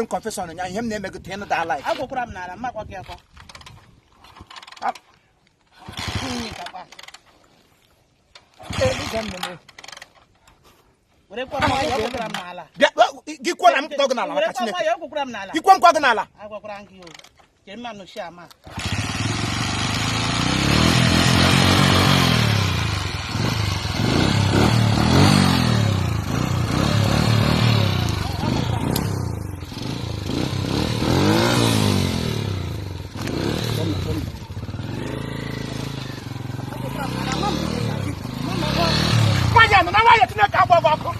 M confession ụnyaahụ, ihe m na-eme gị tee da like. Agwakwara m n'ala mmakwa gị akwa. Kakwa. Werekwa m nwayọọ, agwakwara m n'ala. Bịa gị kwuo na m tọ gị n'ala maka Werekwa Chineke. nwayọọ, agwakwara m n'ala. Ikwe nkwa gị n'ala. Agwakwara m gị o. Chere mma nụchi ama. Nwaanyị anọ na nwaanyị, Chineke agba gị ọkụ.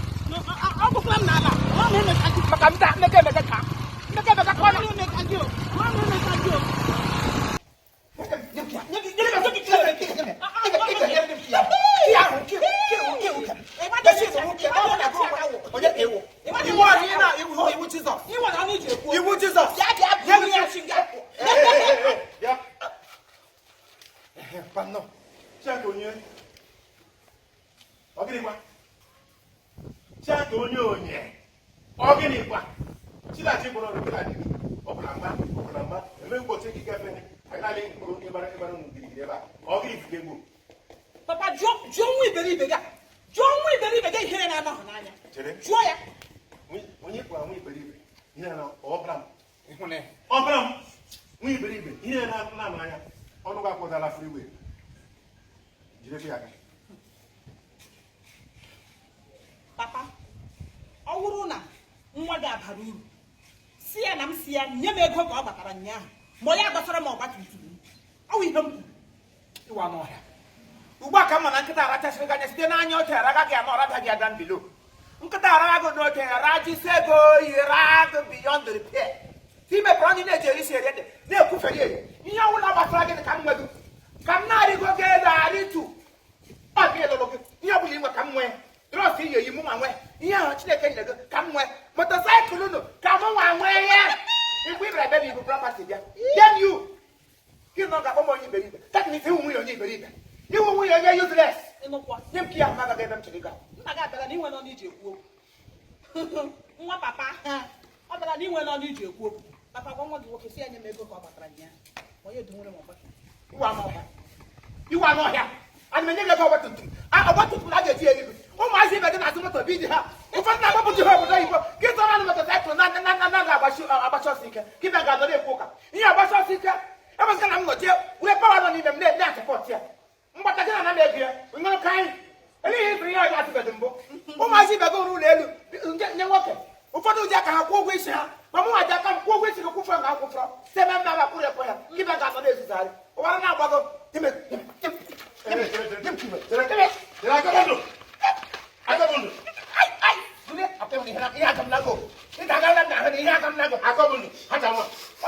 Agwakwara m n'ala. Mama emeka gị. Maka ndị a mmega emega ka mmega emega ka ọ na Mama emeka gị o. Mama emeka gị o. Ị nwere ọnụ iji ekwu okwu. Iwu Jizọs. Bịa bịa bịa ya chi nga. Bịa. Chiaka onye. Ọ gịnị kwa? Chiaka onye onye. Ọ gịnị kwa? Chilachi kpọrọ ọrụ kịla dị gị. Ọ bụla mgba, ọ bụla mgba. Eme ụbọchị gị gafe ni. Anyị na-alị mkpụrụ ịgbara ịgbara unu girigiri ebe a. Ọ gịnị fuge egbu? Papa, jụọ jụọ nwa iberibe gị a. Jụọ nwa iberibe gị ihere na-anọghị n'anya. Chere. Jụọ ya. Onye kpọrọ nwa iberibe. Ihe na ọ bụla m. Ọ bụla m. Nwa iberibe. Ihe na na anya. Ọnụ gị akwụdala freeway. Jidekwa ya aka. Papa, ọ wụrụ na nwa gị abara uru, si ya na m si ya nye m ego ka ọ gbatara ụnyaahụ, ma ọ ya gbasara m ọgba tum tum m. Ọ wụ ihe m kwuru. Ịwa n'ọhịa ugbu a ka m ma na nkịta arachasịrị gị anya site n'anya oche araga gị anọ ọrada gị ada mbilo nkịta araga gị n'oche rajisi ego oyi raa gị beyond repair. Ti mepere ọnụ na-eji eri si eri ede na-ekwufere eri ihe ọbụla gbasara gị ka m nwe gị ka m na-arịgo gị elu arịtu ọ gị lụrụ gị ihe ọbụla ị nwe ka m nwee drọs iyi eyi mụ nwa nwee ihe ahụ Chineke nyere gị ka m nwee motorcycle unu ka mụ nwa nwee ya. Mgbe ị bịara bịa ibu property bịa damn you. Gị nọ ga-akpọ m onye iberibe. That means iwu nwunye onye iberibe, iwu nwunye onye useless. Ịnụkwa. Nye m ka ya m agaghị ebe m chere ịga. Nna gị abịara na inwe n'ọnụ iji ekwu okwu. Nwa papa ọ bịara na inwe n'ọnụ iji ekwu okwu. Papa, gwa nwa gị nwoke si ya nye m ego ka ọ gbatara ụnyaahụ, ma onye dunwere m ọgba tum tum. Iwe anụ ọhịa, iwe anụ ọhịa, ana m enye gị ego ọgbatumtum. Ọgbatumtum na a ga-eji eri gị. Ụmụazị ibe gị na-azụ moto bụ iji ha ụfọdụ na-agbapụji ha obodo oyibo. Gị zọrọ anụ motorcycle na na na na na-agbachi agbachi ọsọ ike ka ibe ga-anọrọ ekwu ụka ihe agbachi ọsọ ike. Ebezika na m nọchie were power nọ n'ime m na-achapọt ya mgbata gị na ana m ego ya nwere ka anyị ele ihe ịzụrụ ihe ọjọọ atụbeghị mbụ. Ụmụazị ibe gị rụrụ ụlọ elu nke nye nwoke ụfọdụ ji aka ha kwụọ ụgwọ isi ha, ma mụ nwa ji aka m kwụọ ụgwọ isi gị kwụfọrọ nga akwụfọrọ si eme mma ma kwụrụ ekwe ya ka ibe ga-anọ na-ezuzagharị ụwara na-agbago. Chere, chere, chere. Chere. Chere, akọbundụ. Akọbundụ. Ihe aka m nago ị ga-agara m n'ahụ na ihe aka m nago. Akọbundụ. Hacha nwa.